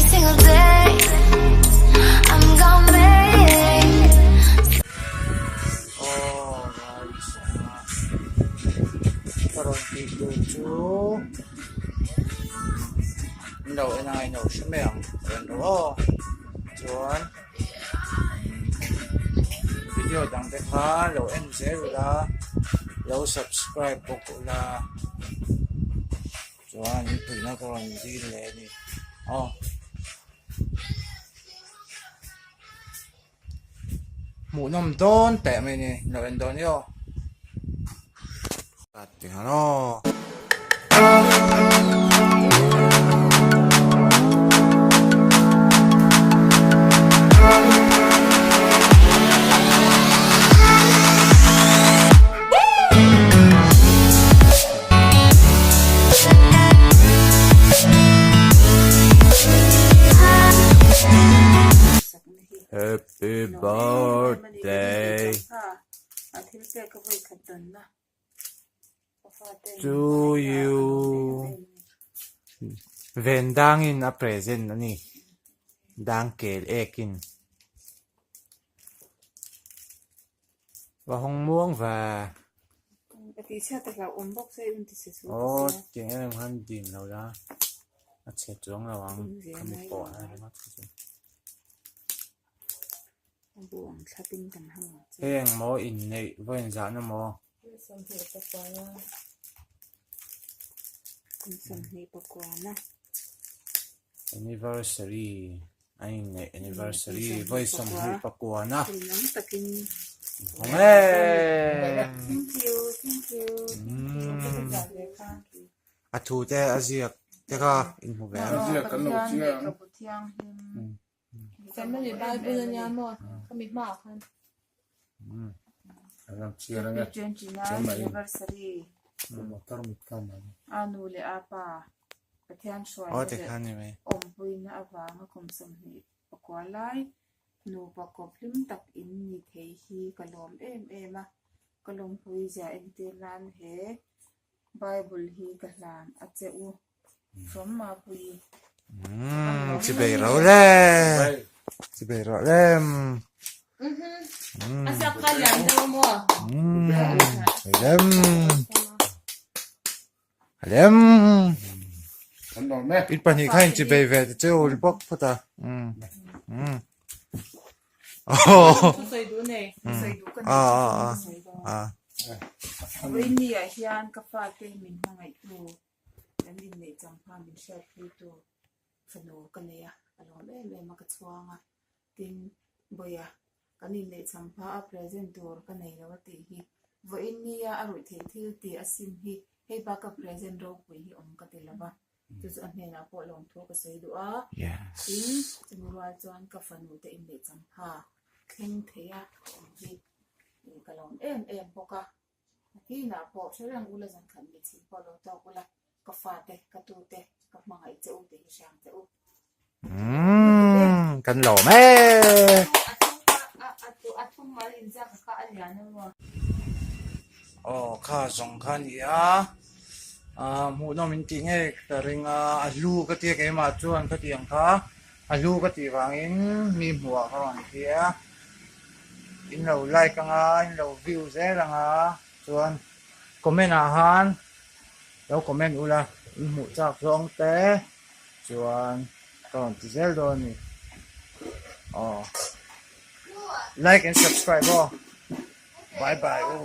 single day. I'm gonna make. Aw guys ah ka rawn tih tur chu in lo en a in lo hre mai ang ka rawn rawh aw chuan video dang te kha lo en zel ula lo subscribe bawk ula chuan in puihna ka rawn dil leh a ni aw. Hmuhnawm dawn teh mai ni lo en dawn i aw. Tiang aw. Happy birthday to you Ven dangin a present a ni dang kel ekin va hawng muang ve aw tiang em em khan dim lo la a chhe chuang lo ang khami pawh a ringawt kha chu. Heng maw inneih vawiin zahna maw? Anniversary an inneih anniversary vawi 29 hawng e. A thu te a ziak te kha inhmu ve ang. Family Bible a nia maw khami hmaah khan. A nu leh a pa Pathian hruaina leh awmpuina avanga kum 24 lai nupa kawp hlim tak in ni thei hi ka lawm em em a, ka lawmpui zia entir nan he Bible hi ka hlan a che u. From Mapuii. Umm chibei ro le. Chibei ro le. A sak kha lian deuh maw? Umm lem. Lem. In pahnih kha in chibei ve te chu ri bawk phawt a. Umm. Umm. Oh. Thusawi duh nei. Thusawi duh ka nei. Ah ah ah. Ah. Vawiini ah hian ka fate min hmangaihtu kan inneih changpha min hriatpuitu fanu ka nei a, ka lawm em em a, ka chhuang a, tin Bawiha kan inneih changpha a present tur ka nei lo a tih hi vawiin nia a ruih theih thil tih a sim hi hei bak ka present ropui hi awm ka ti lo va, chu chu a hnenah pawh lawmthu ka sawi duh a, tin chumi rual chuan ka fanu te inneih changpha thleng thei a awm hi ka lawm em em bawk a. Nakinah pawh hre reng ula zan khat mi chhim pawh lo tawk ula, ka fate, ka tute, ka hmangaih che u tih hi hre ang che u. Umm kan lawm e. Aw kha zawng kha a ni a, ah hmuhnawm in tih ngei ka ring a, a hlu ka tia keimah chuan ka tih ang kha a hlu ka tih vangin mi hmuhah ka rawn ti a. In lo like anga in lo view zel anga chuan comment ah han lo comment ula in hmuh chak zawng te chuan ka rawn ti zel dawn a ni aw like and subscribe aw bye bye u.